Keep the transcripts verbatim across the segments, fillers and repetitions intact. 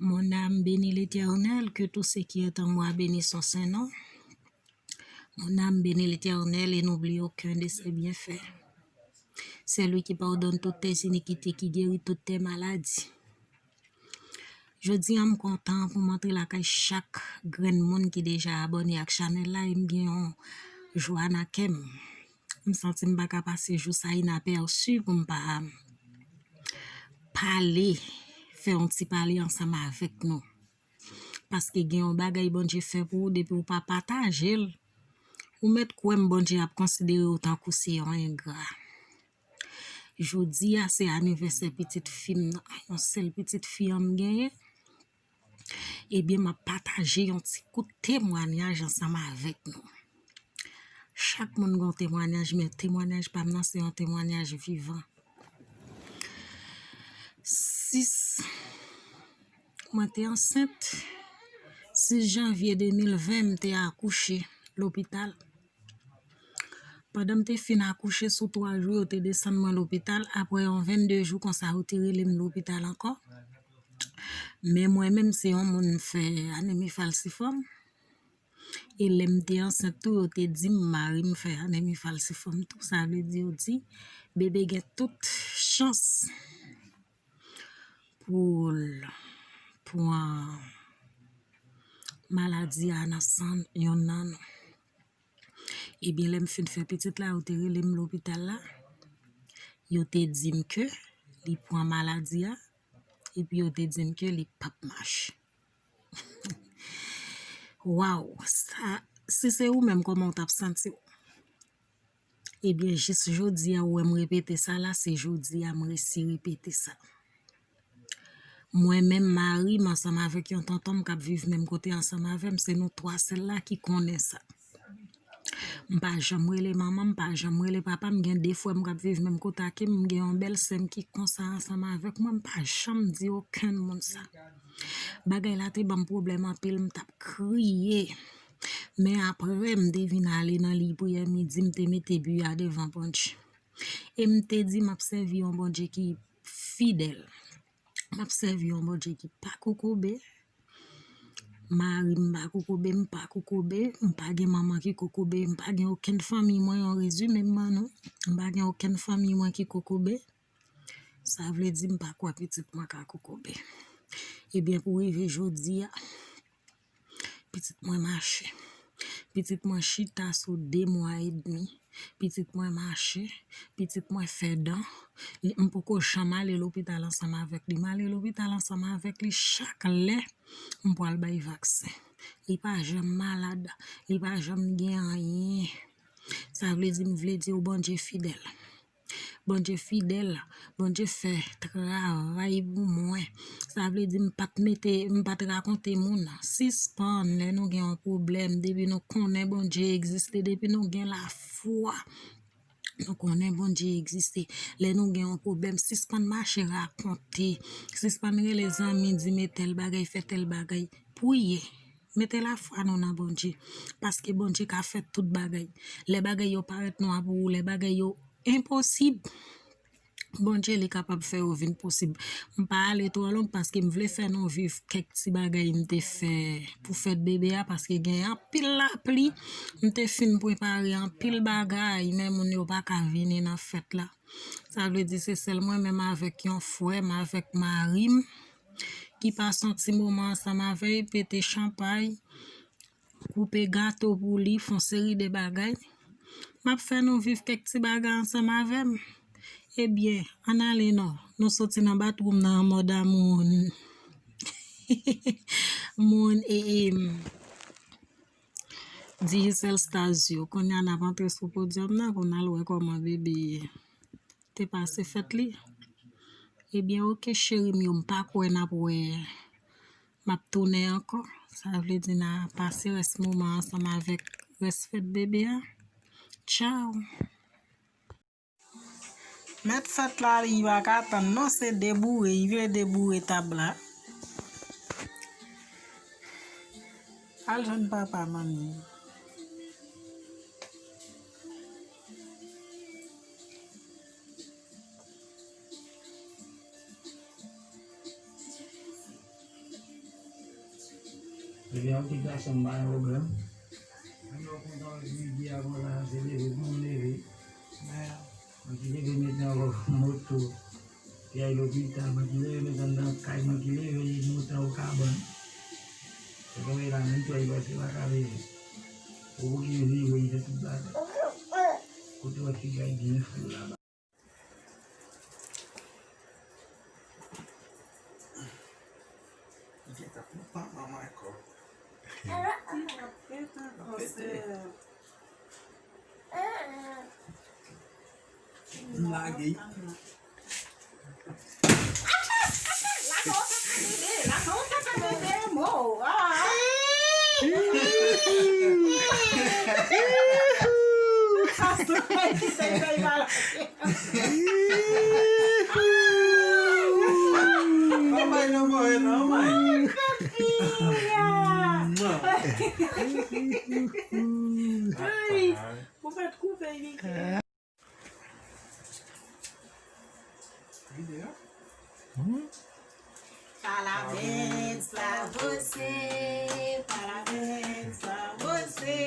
Mon âme bénit l'Éternel, que tout ce qui est en moi bénisse son saint nom. Mon âme bénit l'Éternel et n'oublie aucun de ses bienfaits. C'est lui qui pardonne toutes tes iniquités, qui guérit toutes tes maladies. Jodi a, m kontan pou m antre lakay chak grenn moun ki deja abòne ak chanèl la, e m gen yon jwa nan kè m. M santi m pa ka pase jou sa inapèsi pou m pa pale, fè yon ti pale ansanm avèk nou. Paske gen yon bagay Bondye fè pou ou, depi ou pa pataje l, ou mèt kwè m Bondye ap konsidere w tankou se yon engra. Jodi a, se anivèsè pitit fi m nan, yon sèl pitit fi an m genyen. Ebyen, m ap pataje yon ti kout temwayaj ansanm avèk nou. Chak moun gen yon temwayaj, men temwayaj pa m nan se yon temwayaj vivan. Sis, mwen te ansent. Sis janvye de mil ven, m te akouche lopital. Pandan m te fin akouche sou twa jou, yo te desann mwen lopital. Apre yon vennde jou konsa, yo te rele m lopital ankò. Men mwen menm, se yon moun m fè anemi falsifòm. E lè m te ansent tou, yo te di m mari m fè anemi falsifòm tou. Sa vle di, yo di, bebe gen tout chans pou l pran maladi a nan san yonn nan nou. Ebyen, lè m fin fè pitit la, yo te rele m lopital la. Yo te di m ke li pran maladi a, epi yo te di m ke li p ap mache. Waw, sa, si se ou menm, kòman w t ap santi w? Ebyen, jis jodi a, ou wè m repete sa la, se jodi a m resi repete sa. Mwen menm, mari m ansanm avèk yon tonton m k ap viv menm kote ansanm avè m, se nou twa sèl la ki konnen sa. M pa janm rele manman m, m pa janm rele papa m. Gen de frè m k ap viv menm kote ak m, m gen yon bèl sè m ki konsa ansanm avèk mwen, m pa janm di okenn moun sa. Bagay la te ban m pwoblèm anpil, m t ap kriye. Men apre, m te vin ale nan liy priyè midi, m te mete bi a devan Bondye. E m te di, m ap sèvi yon Bondye ki fidèl. M ap sèvi yon Bondye ki pa kokobe. Mari m pa kokobe, m pa kokobe, m pa gen manman ki kokobe, m pa gen okenn fanmi mwen, yon rezime m ban nou. M pa gen okenn fanmi mwen ki kokobe. Sa vle di m pa kwè pitit mwen ka kokobe. Ebyen, pou rive jodi a, pitit mwen mache. Pitit mwen chita sou de mwa edmi. Pitit mwen mache. Pitit mwen fè dan. Li, m poko janm ale lopital ansanm avèk li. M ale lopital ansanm avèk li chak lè m pral bay vaksen. Li pa janm malad. Li pa janm gen anyen. Sa vle di, m vle di w Bondye fidèl. Bondye fidèl, Bondye fè travay pou mwen. Sa vle di m pa t mete, m pa t rakonte moun. Sispann, lè nou gen yon pwoblèm, depi nou konnen Bondye egziste, depi nou gen lafwa, nou konnen Bondye egziste. Lè nou gen yon pwoblèm, sispann mache rakonte. Sispann rele zanmi, di m e tèl bagay, fè tèl bagay. Priye. Mete lafwa nou nan Bondye. Paske Bondye ka fè tout bagay. Lè bagay yo parèt nwa pou ou, lè bagay yo enposib, Bondye, li kapab fè yo vin posib. M pa ale twò long paske m vle fè nou viv kèk ti bagay m te fè pou fèt bebe a, paske gen anpil lapli. M te fin prepare anpil bagay, men moun yo pa ka vini nan fèt la. Sa vle di se sèl mwen menm avèk yon frè m, avèk mari m, ki pase yon ti moman ansanm avè l, pete chanpay, koupe gato pou li, fè yon seri de bagay. M ap fè nou viv kèk ti bagay ansanm avè m. Ebyen, ann ale non. Nou soti nan bathroom nan an mòd a moun. Moun e, e, Digicel Stars yo. Kounye a n ap antre sou podyòm nan pou n al wè kòman bebe te pase fèt li. Ebyen, oke, cheri m yo, m pa kwè n ap wè, m ap tounen ankò. Sa vle di n a pase rès moman ansanm avèk rès fèt bebe a. Tchaw! Mèt fèt la, li pa ka tann non, se deboure, li vle deboure tab la. Al jwenn papa manmi. Ebyen, ok, gason m, pa gen pwoblèm. Mwen kontan wè midi a konsa, se leve pou m leve. Mwen ki leve met nan moto, ki al lopital, mwen ki leve met anndan kay, mwen ki leve monte nan kabann. Se konn la menm tou, li pase pa ka leve. Ou ki vire, li fè tout bagay. Kote w wè ti gay byen fou la. Li gentan pran manman ankò. Li ap pete ankò, sè. M lage. Pa bay non move non, man. Ay, ou mèt koupe li. Palabens la vose, palabens la vose,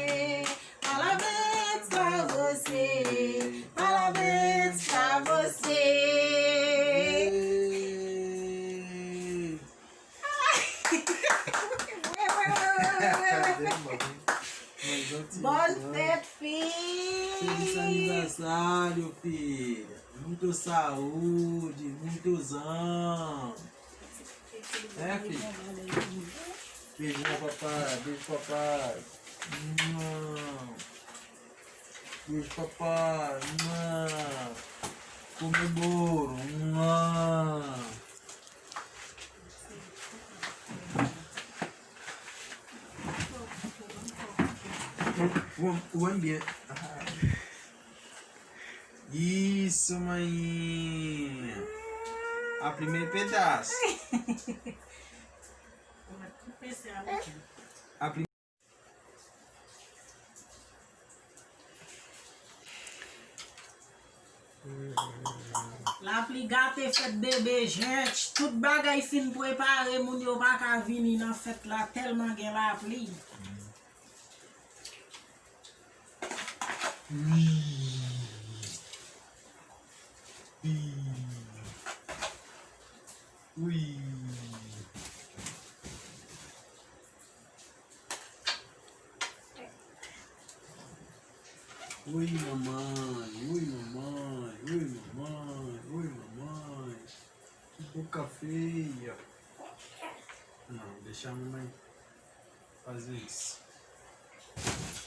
palabens la vose, palabens la vose. Bòn fèt, fi! Feliz aniversário, filha. Muita saúde, muitos anos. É, filho? Beijo no papai, beijo papai. Mua. Beijo papai. Mua. Come bolo. Mua. Buen, buen bien. Isso, mãe. A primeira pedaço. A prim- Lapli gate fèt bebe, jent. Tout bagay fin prepare, moun yo pa ka vini nan fèt la, tèlman gen lapli. Wi. Wi. Wi. Oi, mamãe, oi, mamãe, oi, mamãe, oi, mamãe. O café. Não, deixa a mamãe fazer isso.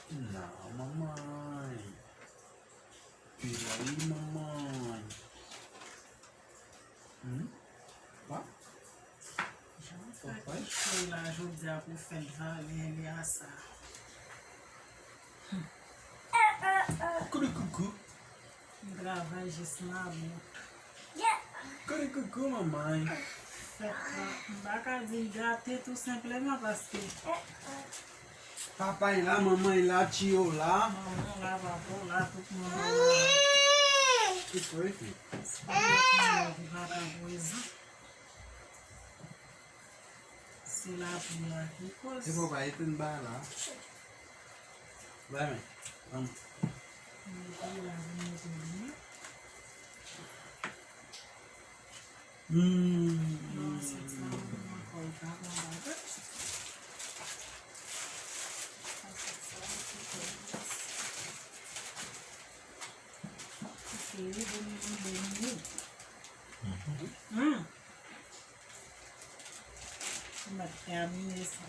Não, mamãe. Peraí, mamãe. Hum? Papa? Jan fè ki choy la jodi a pou fèt valè li a sa. Koulikoulou. M travay jis mabout. Koulikoulou, manman. Fèt la, m pa ka di l gate tou senpleman paske Papay la, manman la, tiyo la. Manman la, papa la, tout moun la. Ki fwe fi? Se pa tout moun ki pa ka prezan. Se lapli a ki koz. Se papa etenn ba la. Ba men. An. Mete la, mete li. Hmm. Non, se sa, ankò, li pa konn bagay. Sa, se sa, se sa. Se li, boni, boni, boni. Hmm. Ou mèt tèmine sa.